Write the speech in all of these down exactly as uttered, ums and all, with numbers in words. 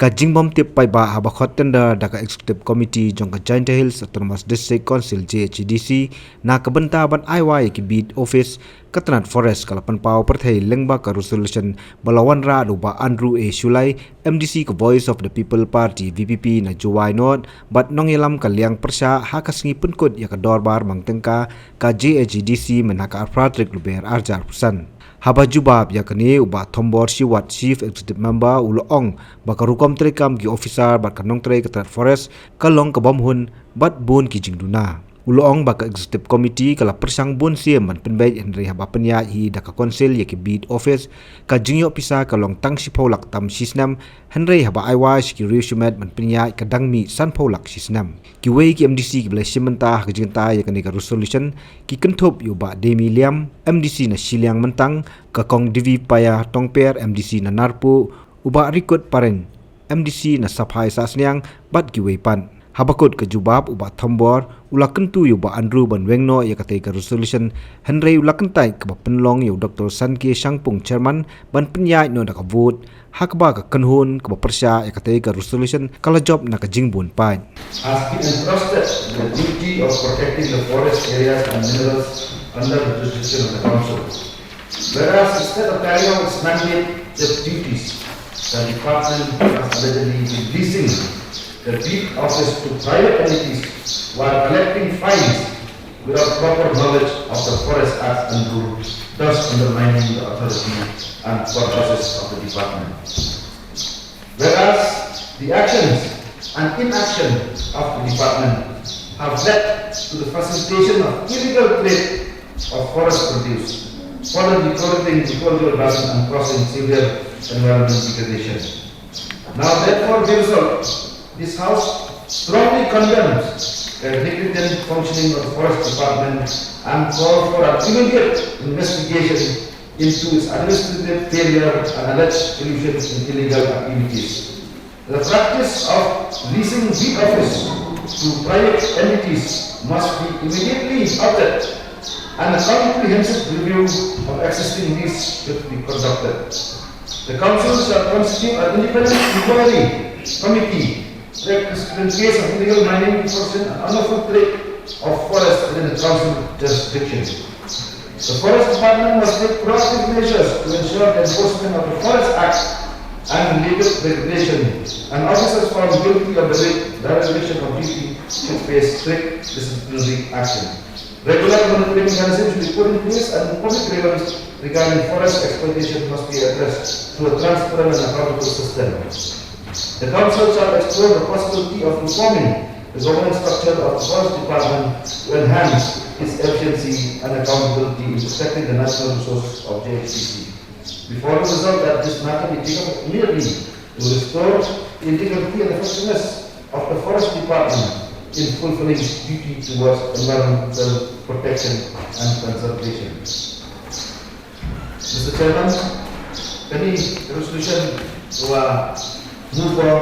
Ka jingbym tip paidbah haba khot tender da ka Executive Committee jong ka Jaintia Hills Autonomous District Council, J H A D C, na ka bynta ban ai wai ïa ki beat office, ka tnat Forest ka la pynpaw pyrthei lyngba ka resolution ba la wanrah da u Bah Andrew A Shullai, M D C ka Voice of the People Party, V P P, na Jowai North, bad nongïalam ka liang pyrshah ha ka sngi pynkut ïa ka dorbar mang tyngka ka J H A D C mynha ka arphew tarik Lber arhajar arphew san. Haba jubab ïa kane, u Bah Thombor Shiwat, Chief Executive Member, u la ong ba ka rukom treikam ki officer bad ka nongtrei ka tnat Forest ka long ka bymhun bad bun ki jingduna. U la ong ba ka Executive Committee ka la pyrshang bun sien ban pynbeit, hynrei haba pynïaid hi da ka Council ïa ki beat office, ka jingïoh pisa ka long tang shiphew lak tam shi snem, hynrei haba ai wai sha ki riew shimet ban pynïaid, ka dang mih sanphew lak shi snem. Kiwei ki M D C kiba la shim bynta ha ka jingbthah ïa kane ka resolution ki kynthup ïa u Bah Demi Liam, M D C na Shilliang Myntang, ka Kong Devi Paya Tongper, M D C na Narpuh, u Bah Rikut Pareng, M D C na Saphai Sahsniang, bad kiwei pat. Haba kut ka jubab, u Bah Thombor u la kyntu ïa u Bah Andrew ban weng noh ïa katei ka resolution, hynrei u la kyntait kaba pynlong ïa u Doctor Sanke Shangpung, Chairman, ban pynïaid noh da ka vote, ha kaba ka kynhun kaba pyrshah ïa katei ka resolution ka la jop na ka jingbun paid. Has been entrusted the duty of protecting the forest areas and minerals under the jurisdiction of the council. Whereas instead of carrying out its mandated duties, the department has allegedly been leasing the beat office to private entities while collecting fines without proper knowledge of the Forest Act and rule, thus undermining the authority and purposes of the department. Whereas the actions and inaction of the department have led to the facilitation of illegal trade of forest produce, further degrading the ecological balance and causing severe environmental degradation. Now, therefore, be resolved, this House strongly condemns the negligent functioning of the Forest Department and call for an immediate investigation into its administrative failure and alleged collusion in illegal activities. The practice of leasing beat office to private entities must be immediately halted and a comprehensive review of existing lease should be conducted. The Council shall constitute an independent inquiry committee to examine case of illegal mining, extortion and unlawful trade of forest within the Council jurisdiction. The Forest Department must take proactive measures to ensure the enforcement of the Forest Act and related regulation, and officers found guilty of the dereliction of duty should face strict disciplinary action. Regular monitoring mechanisms should be put in place, and public grievance regarding forest exploitation must be addressed through a transparent and accountable system. The Council shall explore the possibility of reforming the governance structure of the Forest Department to enhance its efficiency and accountability in protecting the natural resources of J H A D C. Before the result that this matter be taken immediately to restore the integrity and effectiveness of the Forest Department in fulfilling its duty towards environmental protection and conservation. Mister Chairman, kane ka resolution ka move on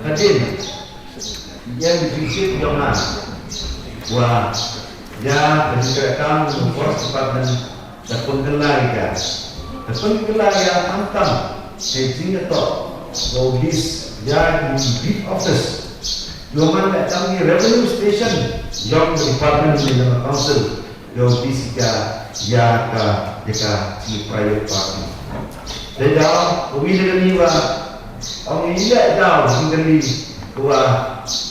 hadien ïa ka jingtip jong nga ba ïa ka jingtrei kam jong u Forest Department da pynkylla ïa ka, da pynkylla ïa ka khamtam ka jingïatoh ka u lease ïa ki beat office. Ïa man ka kam ki revenue station jong ka department ne jong ka council. Ïa u lease ïa ka, ïa ka, ïa ka, ki private party. Dei daw, u wi da kane ba, ong i leh daw, i kane ba,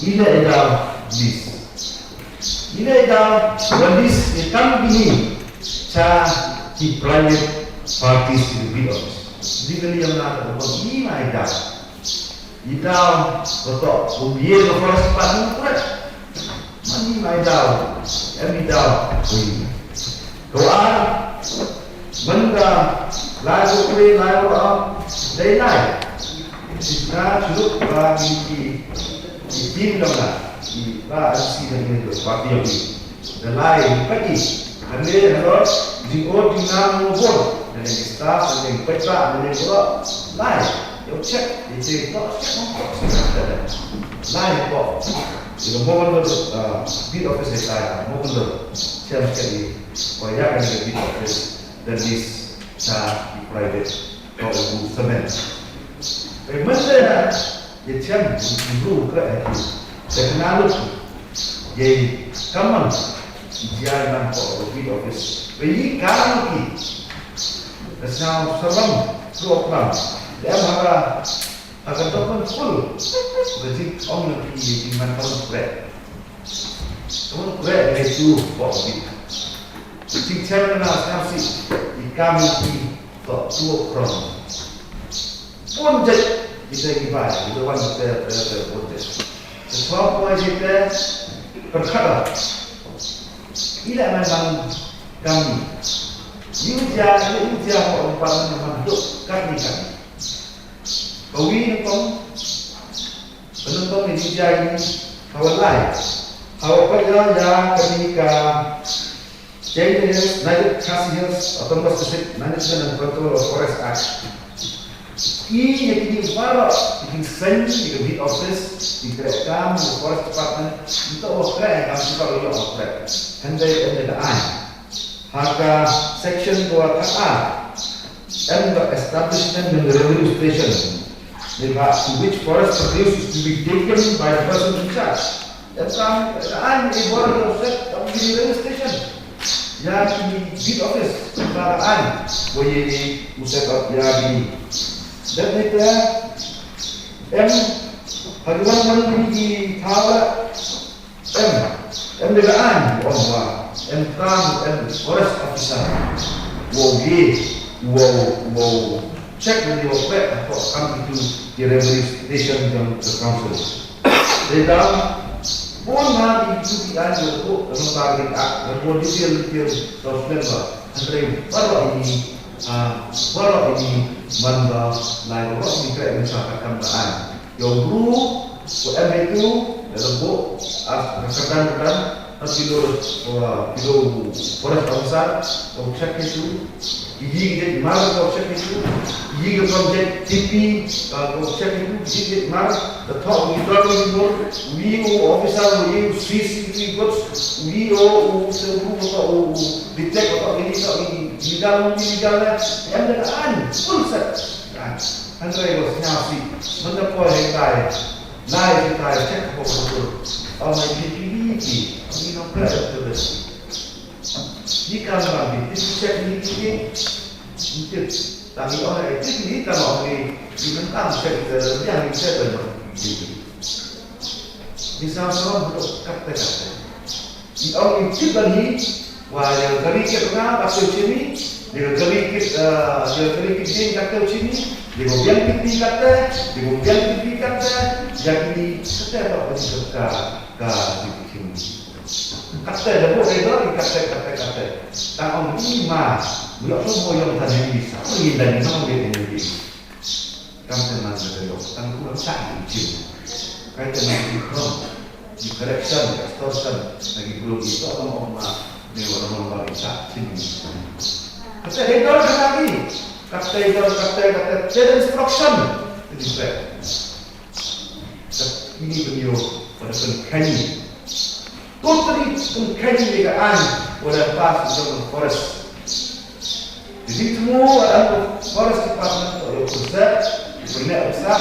i leh daw, lease. I leh daw, ba lease, ïa kam kine, cha ki private parties ki beat office. Dei kane ïa nga ka ba, i ma i daw. I daw, ko to, ko bier ko forest department, correct. Mani mai daw, em i daw, ko i. Ko ar, manda, lai ko kre, lai ko ar, dei lai. Sisna chuluk ba ki ki, ki team dong la, ki ba M C dong la, party of it. Da lai, pagi, hale, halor, jing o, jing nam, mo bor. Hale, ki staff, hale, ki peta, hale, ko lai. Yo check, yo check, ko check, ko check. Lai, ko. Ïa ka Mohanlal, uh, beat office ïa ka Mohanlal, shem shem ïa ka, ïa ka beat office, the lease cha ki private, ka u Samen. Te mynta ïa chem ïa ki bru khreh ha ki. Te kane lut ïa ka man ïa man ko beat office. Ba ïa ka ki. Ka sñiaw salam ruh klam. Te em ha ka ha ka document full. Ba jingong ïa ki ïa ki man ka khreh. Ka khreh ïa tu ko beat. Jingchem na sñiaw sih ïa ka man ki to tu krong. Bun jait kita ki bai, kita wan kita kita kita bun jait. Sesuatu pun kita perkara. Ila man man kami. Yu ja, yu ja ko empat man man duk kami kami. Kawi nentong, nentong ni ja ini kawan lai. Kawan kaya ya kami ka Jaintia Hills, United Khasi Hills Autonomous District Management and Control of Forest Act. I ïa kini baroh, i ki seng, i ki beat office, i kre kam, i Forest Department, i to wa kre kam, i to wa kre. Hynrei em da ai. Ha ka section dua ka a, em da establishment ng revenue station. Nearby to which forest produce is to be taken by the person in charge. Em kam, em kam, i bor ïa u set up ïa ki railway station. Ïa ki beat office, em kam, em kam. Wa ïa i u set up ïa ki. Dep ni te, em, ha ki wan wan ki thaw la, em, em de ka an, ong wa, em kam, em forest officer. Wa u ye, wa u, wa u check na di wa pek, ha ko kam itu, ki railway station jong the council. Dei dang, bun ha ki tu ki ai jong ko, ka nong tar ki ak, ka bun detail detail, ka film ba, hynrei baroh ini, ah, baroh ini, man ba, lai baroh ini kre ni sa ka kam ba ai. Yow bru, ko em itu, da lebo, as, ka kyrdan kyrdan, Pilo, uh, pilo forest officer, ko check itu. Iji jet mar ko check itu. Iji ke project T P, uh, ko check itu. Iji jet mar, the top leader ni mo, wi o officer, wi o C C T V goods, wi o, o, sebu, o, o, detect, o, ini, o, ini, illegal, illegal, eh, em da an, full set. Kan, kan ko sñiaw si, manda ko hetai. Lai ki tai check ko ko ko. Au mai ki ki ki ki. Ni no ka ko ko. Ni kan ba ni ki check ni ki ki. Ni ki. Tang ni ong ai ki ni kan ong ni. Ni kan tang check ni ya ni check ni. Ni sa sa ko kat kat. Ong i tip ban hi, wa ïa ka ri kit nga ka teu chini, ïa ka ri kit, eh, ïa ka ri kit ding ka teu chini, ïa ka biang kit ding ka te, ïa ka biang kit ding ka te, ïa kini kate ba ka ka ka di kini. Kate da bo ka do kate kate kate. Ta ong i ma, ïa ko mo ïa ta ni sa, ïa dan ni ma ïa ni. Kam te man ka ïoh, tang ku lam sa i jin. Kai te man i krom, i correction, extortion, na ki bru i to tang ong ma, ne wa ramon ba i sa, sin i. Kata dei dor kata ki, kata dei dor, kata, kata, te instruction, te di pek. Kata ini beliau, pada pengkani. Totally pengkani ni ka an, wala pass from the forest. Jadi semua orang forest department ko yo proses, pernah usah,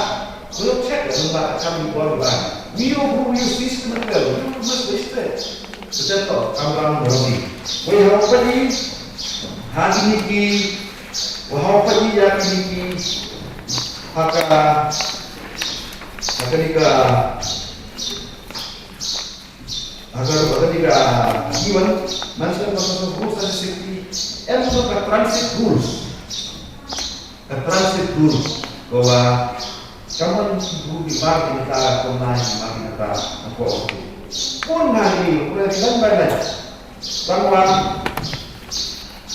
ko yo check ya nang ba kam ni bor ba. Ni yo bu yo sis kena tel, yo must respect. Betul to, kam ram bor ni. Wei hau pa ni, ha ni ki, wei hau pa ni ya ni ki, ha ka, ha ka ni ka, Agar, agar ni ka iwan, man sa, man sa, man sa, safety, em so ka transit rules. Ka transit rules, ko wa, kaman rules di mar di nata, ko na di mar di nata, ko. Pun na ni, ko na di ban ban na. Tang wa,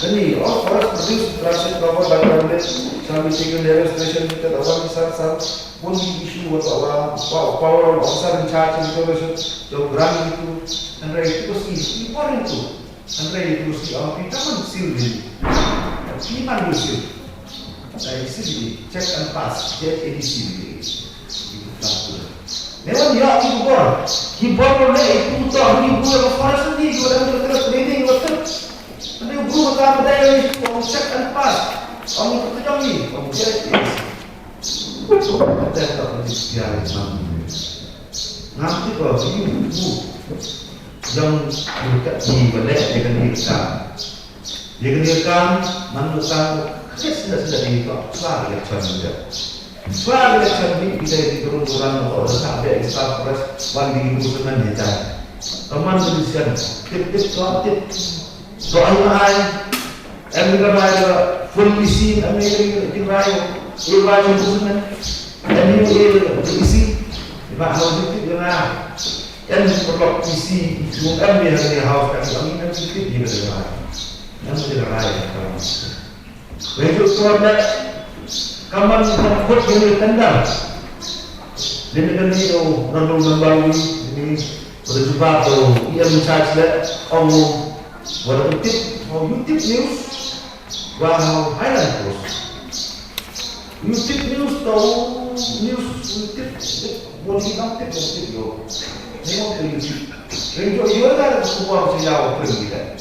Kani, all forest produce transit covered by government shall be taken in registration with the one sub sub. Won't be issue with our pow-, power of officer in charge in registration. Jong grant itu, hynrei itu si important tu. Hynrei itu si ang pi kaman seal ni. Pi man tu seal. Dei seal ni, check and pass, J H A D C ni. Itu satu. Memang ïa ki bor. Ki bor ne itu to ki bor forest ni, ki bor training, ki bor Ane u bru ka kam dei ong check and pass. Ong tu jong ni, ong check is. Te ka ka di sia man. Ngam ti ko di bu. Jong ka di ba leh de ka di ka. Ye kane ka kam, man ka kam, ka shisha shisha dei ka, shuwa election ni da. Shuwa election ni, kita di turun turun ko da sa be sa press, wan di bu semen ni da. Ka man tu sian, tip tip ko tip. Do ai ma ai, em ni ka rai da, full E C, em ni ka rai, e rai bu semen, em ni e E C, ba hau tip tip na, em ni ko E C, em ni hau tip tip ni ka rai. Nang mesti rai ka. Wei tu tuan dah. Kaman kam kut ini tendang. Ini kan ni tu randu nambah ni. Ini pada jubab tu. Ia mencari sila. Ong pada kutip. Oh, YouTube News. Wah, Highland Post. YouTube News tu. News YouTube. Boleh kita tip, YouTube yo. Tengok ke YouTube. Renjok yo lah sebuah sejauh pergi dah.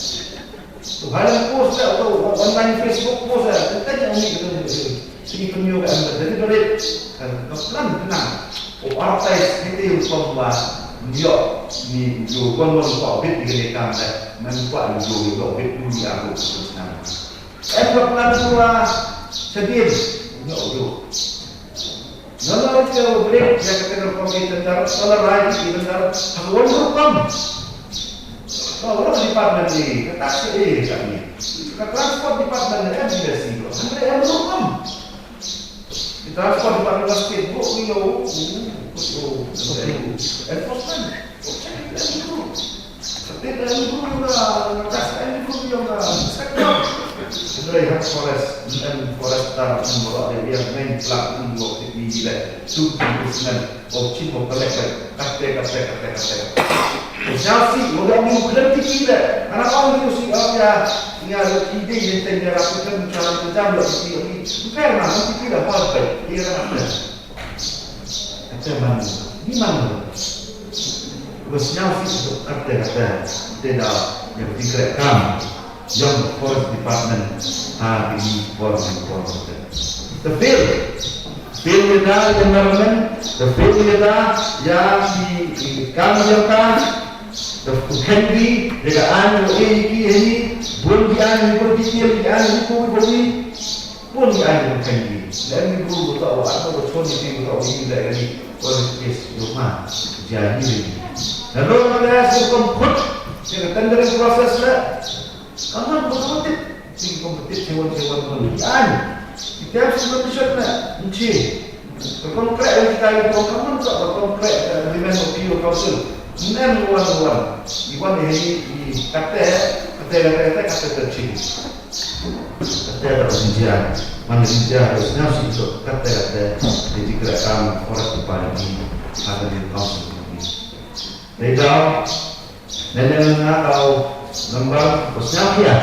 Tuhan post da, tu online Facebook post da, kita jangan ni kita ni. Sini penyu kan deliberate kan, ka plan tenang. O artai sini tu pemba nyo ni, yo kon kon ko bit di ni kan da. Man ko ni yo yo bit ni aku senang. Eh, ka plan tu ah sedih. Nyo yo. Nalor ïa u briew ïa kata ka rukom ïa tender, nalor rai ïa tender ha ka wan rukom. Ka wan department ïa ka tax ïa ka ni. Ka transport department ïa M P D C bro. Hynrei em rukom. Ka transport department ka state bro ïa u enforcement. Check it out. State and group na, na tax and group ïa na inspector. Hynrei ha forest, em forester, em baroh de ïa main plak em buat tiki le. Tu tu senen. O chin o kalek le. Kate kate kate kate. O siasi o da mu khlem tiki le. Ana ong ni si ong ya. Nya ide ide nya rapi kan jam jam le tiki. Bukan na tiki le hal baik. Ïa na. Kata man, ni man. Ba sñiaw sih kata kata, te da ïa ka jingkhreh kam ïa ka Forest Department ha ki por ki por. Te fail, fail ïa ka environment, te fail ïa ka ïa ki, ki kam ïa ka, te pynkheiñ ki ïa ka aiñ, ïa ki, ïa ki bun ki aiñ, bun ki aiñ, ïa ki bun ki Bun ki aiñ ki pynkheiñ ki. Lem ki bru ki toh wa, ko chon ki ki toh ki leh ki. Ko ki kes ïoh ma. Jia ni ni. Na ro ma da shu kom khut. Ïa ka tendering process la. Ka man ko ko tip. Shu kom tip, shu wan, shu wan, wan. Ki aiñ. Ki tem shu wan shot na. Nchi. Ka kom kreh ïa ki kai ko ka man ko ka kom kreh ka agreement of P O Council. Nem wan wan. Iwan ni ni kate, kate, kate, kate, kate, kate. Kata ka jingjia, man ka jingjia ka sñiaw sih tu, kata kata ka jingkhreh kam Forest Department ha ka Council. Dei daw, nene nga tau number ko sñiaw kia.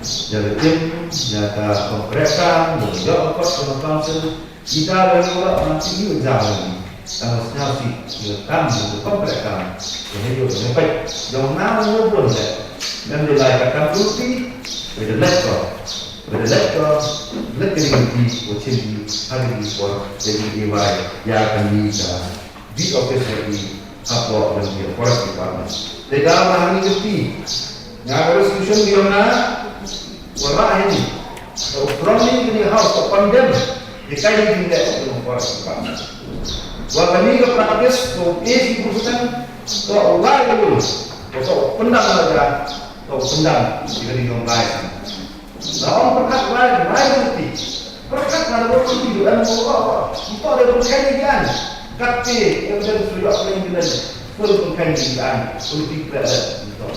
Ïa ka tim, ïa ka kongkreh kam, ïa ka jok ka kot ka Council, Kita ba ngi ïoh ban ti ïoh jam ngi. Tang sñiaw sih ïoh kam ïoh pom pre kam. Ïoh ïoh ïoh peit. Jong na ïoh bun le. Mem de lai ka kam tu ti. Ba de let ko. Ba de let ko. Let ka ding ti ko chin di. Ha ding di ko. Jadi di wai. Ïa kan di ka. Di office lagi. Hapoh jong ki Forest Department. Te da ma hangi kti. Nga ka resolution biang na. Wa ra hangi. Ka u from ni kini house ka condemn. Di kai ni ding deh ka Forest Department. Wa kani ka practice ko A C Busan. Ko u lai ka lu. Ko u pendang la ja. Ko u pendang. Di kani ka lai. Nga ong pyrkhat lai, lai lynti. Pyrkhat nga da bor lynti, du em mo ko. Ito da bor kai ni gian. Kat ti, evidence tu yok lynti lynti. Full pun kai ni gian. Full ti pret lynti. Ito.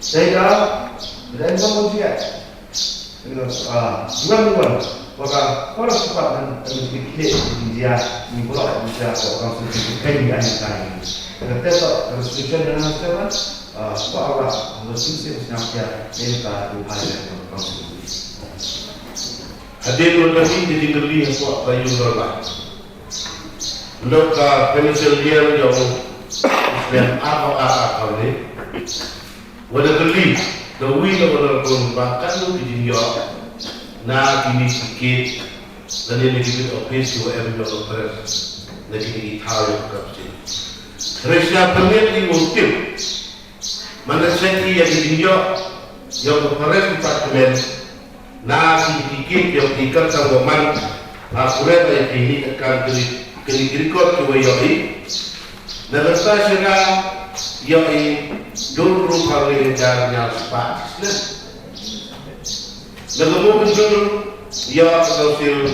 Sai da, da em mo mo dia. Ah, duan duan. Waka, forest department, kami ti kle, India, ni bor India, ko council ti kai ni gian kai. Kata tu, restriction yang macam mana? Ah, ko awak, ko sing sing sing dia, dia ka tu hal yang council. Hadien u la mih ka jingkylli ha ka Bayu Dorbar. Ynda ka financial year jong u snem ar hajar ar hajar ar. Wat la kylli da uwei na u Honorable ba katno ki jingïoh na kine ki kit lane na ki bit office kiwa em ïa ka forest na kine ki thaw ïa ka kam sien. Hynrei sngewbha pynmih ïa u tip, man la check ïa ki jingïoh ïa ka forest department na ki ki ki ïa ki kam sngewbha man, ha, pure ba ïa kine ki kam, kine ki record kiwa ïohi. Na ka shnong ïohi dur ruh ha le jar ñiaw spah snem. Na ka mut jur ïoh ka sil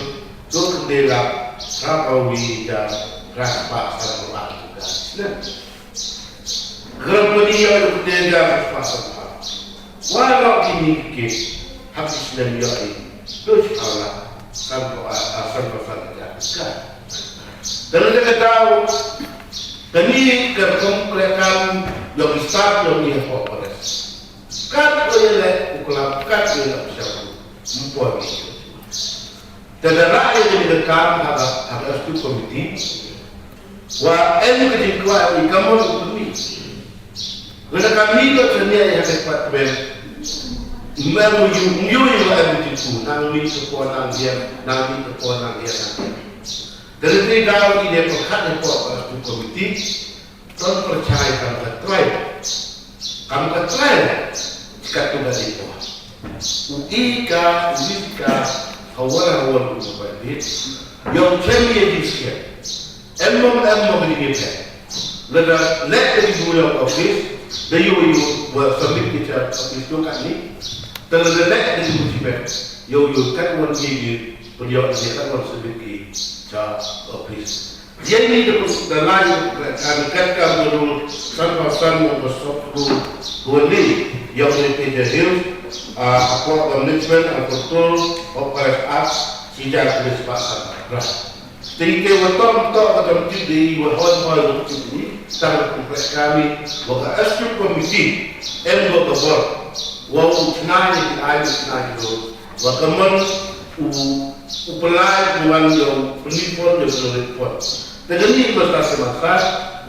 dur de la ka pa wi jar ras pa sa ka snem. Gram puni ïohi dur de jar ras pa sa. Waroh kine ki hap snem ïohi. Dur sa la san ko a san ko san jar ka. Dan ka daw kani ka kum ka kam ïohi start ïohi ha forest. Kat ko ïa leh u klam, kat ko ïa leh u sha u mpoi. Te da rah ïa kane ka kam ha ka, ha ka executive committee. Wa em ka jingkwah i ka mon u pynmih. Lada ka mih ka chania ïa ka department. Mem u yu, yu yu wa em ka jingkwah, nang mih ka por nang ïa, nang mih ka por nang ïa, nang ïa. Te lada daw i ne pyrkhat ne por ka executive committee. Ton pyrshah kam ka trai. Kam ka trai. Ka tu ka di ko. U i ka, u i ka, ka wara wara u ka di. Yong chem ye di sia. Em mom em mom di ni pe. Lada lek di bu yong office, da yu yu wa submit ki cha office tu kat ni. Te lada lek di bu si pe. Yo yo kat wan ye ye, pun yong ye kat wan submit ki cha office. Ïa ini da pus da lai ka ni kat ka modul san phaw san mo ko sop ku ko ni ïa ni te je hil a ko management a ko tul o ka as si ja ku ni spa san. Te ite wa tom to ka tom ti di wa hon hon wa ti di tang ku ka kami wa ka executive committee em wa ka board wa u chnai ni ai ni chnai ni wa ka mon u u pynlait u wan ïa u pynlipon ïa u pynlipon. Te kane ka sa seh masa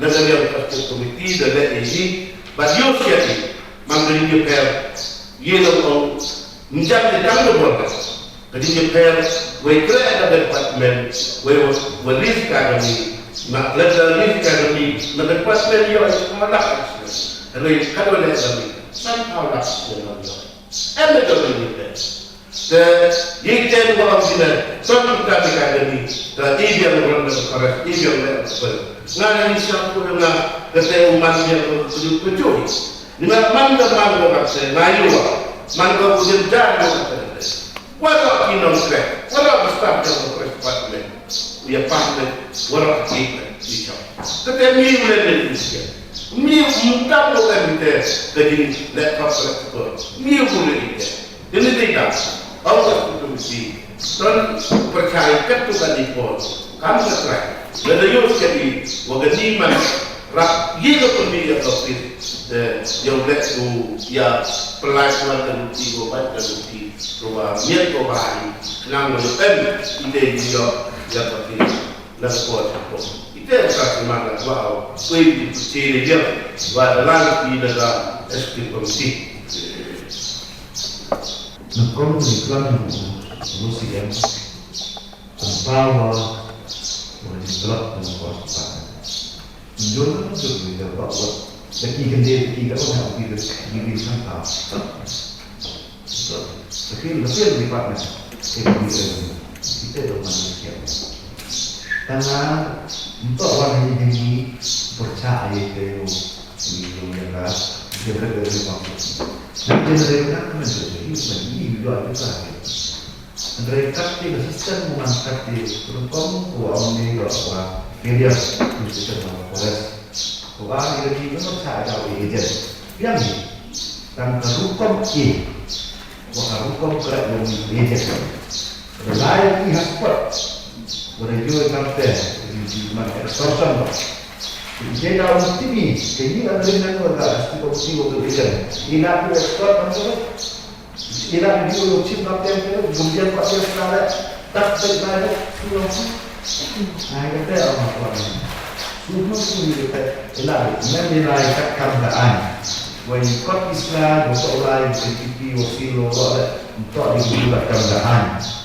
na ka liang ka state committee da leh ïa i bad ïoh siat i man ka ring ïa pher ïa la u ong mjak ïa tang da bor ka ka ring ïa pher wei kreh da ka department wei wa list ka kami na lada list ka kami na ka department ïoh ïa ka dak ka sih. Hynrei ka da leh kami san phaw dak sih ïa ka ïoh. Em da ka ring ïa pher. Te, ïa iten wa ong sine, ton kita te ka dani, te i biang ron na ka paras, i biang na ka paras. Nga na ni siap ku nga, kata u man biang ku ku ku curi. Ni man man ka man ka paras, nga yu wa, man ka u jin jar ka paras. Wa ka ki nong kre, wa ka staff ka paras department. Ïa pa ne, wa ka ki ne, ni chap. Kata mi u le ne ni siap. Mi u mutap lo ka ni te, ka jin le ka paras ko. Mi u le ni te. Ini dei da, au ka tu tu si. Ton percaya kat tu ka di pon. Kam ka trai. Lada yo sekali, wa ka di man. Rap, ye ka pun di ya ka pin. Eh, ya u lek tu, ya pelai tuan ka luti, ko bai ka luti. Ko ba, miet ko bai. Kenang mo em, ite di yo, ya ka pin. Na ka por sa ko. Ite ka seman na ko au. Ko i di percaya dia. Wa dalam di na ka executive committee. Nyngkong ngi klam ïa u C M. Tang ba wa u ri blok tang ba wa. Njur na njur ngi da ba wa. Da ki kynde da ki da wa na ki da ki ri sang ta. So, da ki da ki ri pat na. Ki ri ri. Kita da man ki. Tang ba wa ni ni percaya ke u. Ni u yang ras. Dia berada di bawah. Dan dia berada di bawah. Hynrei kat te ka system u man kat te rukom u ong ne ïoh wa failure to system of forest. Ko ba ni lagi ka sa da u agent. Yang ni tang ka rukom ki wa ka rukom ka ong agent. Lai ki hotspot. Wa da ïoh kam te di man extortion ba. Ïa da u timi ke ni an rin nan wa da sti ko ti wa agent. Ina ku extort kam te. Ila video lo chim na tem tem gum dia pa dia sala tak tak na tu lo. Ai kata ama kuan. Semua tu dia kata ila men dia lai kat kam da an. Wai kot isla go to lai P P O C lo lo le to di gum kat kam da an.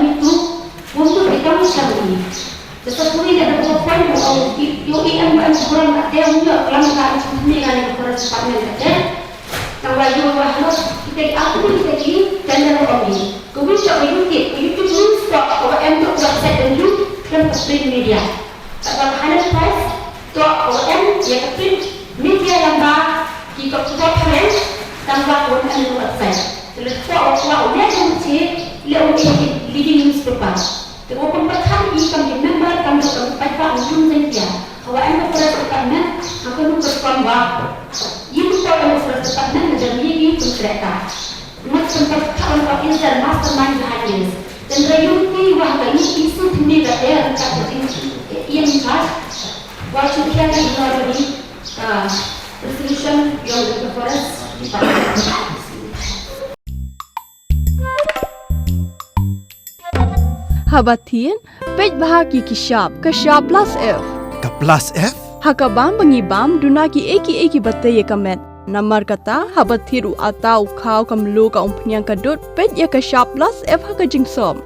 ngi tu, bun tu kita ngi sha ngi. Te sa puri da da ko pon ko i o i em ba em ko ram ka te ngi klam ka i chumi ka ni ko ram sepat men ka te. Tang wa yu wa hlo kita ki aku kita ki tender o ngi. Ko wi sa ko yu ki ko yu ki ni sto ko em ko website dan yu klam ka print media. Ka ka hana press to ko em ya ka print media yang ba ki ko ko print tang ba ko em ko website. Te le ko ko o ne ko chi le o ki leading newspaper. Te ko pun pyrkhat i kam ki member kam ki kam ki paidbah ngi kum Jaiñtia. Hawa em ko forest department ha ko nu ko kam wa. Yi ko ko em ko forest department na jam yi ki kum treka. Mat pun pyrkhat on ko is the mastermind behind this. Tendra yung ti wa ka yi isu tni ka te ran ka jing in charge. Wa chu kya ka ignore ni ka resolution yong the forest department. Haba thied, peit bha ïa ki shap, ka shap plus F. Ka plus F? Ha ka bam ba ngi bam, duna kiei kiei kiba tei ïa ka met. Namar kata, haba thied u atta, u khaw, ka mluh, ka umphniang, ka dud, peit ïa ka shap plus F ha ka jingsop.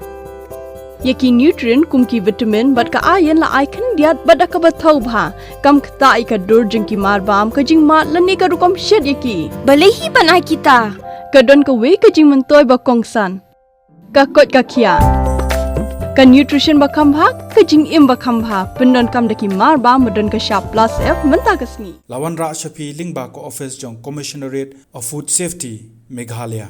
Ïa ki nutrient kum ki vitamin bad ka iron la ai khyndiat bad da kaba thaw bha. Kam ktah ïa ka dur jong ki mar bam, ka jingmad lane ka rukom shet ïa ki. Balei hi ban ai kita? Ka don kawei ka jingmyntoi ba kongsan. Ka koit ka khiah. Ka nutrition ba kham bha, ka jingim ba kham bha. Pyndonkam da ki mar bam ba don ka shap plus F mynta ka sngi. La wanrah sha phi lyngba ka office jong Commissionerate of Food Safety, Meghalaya.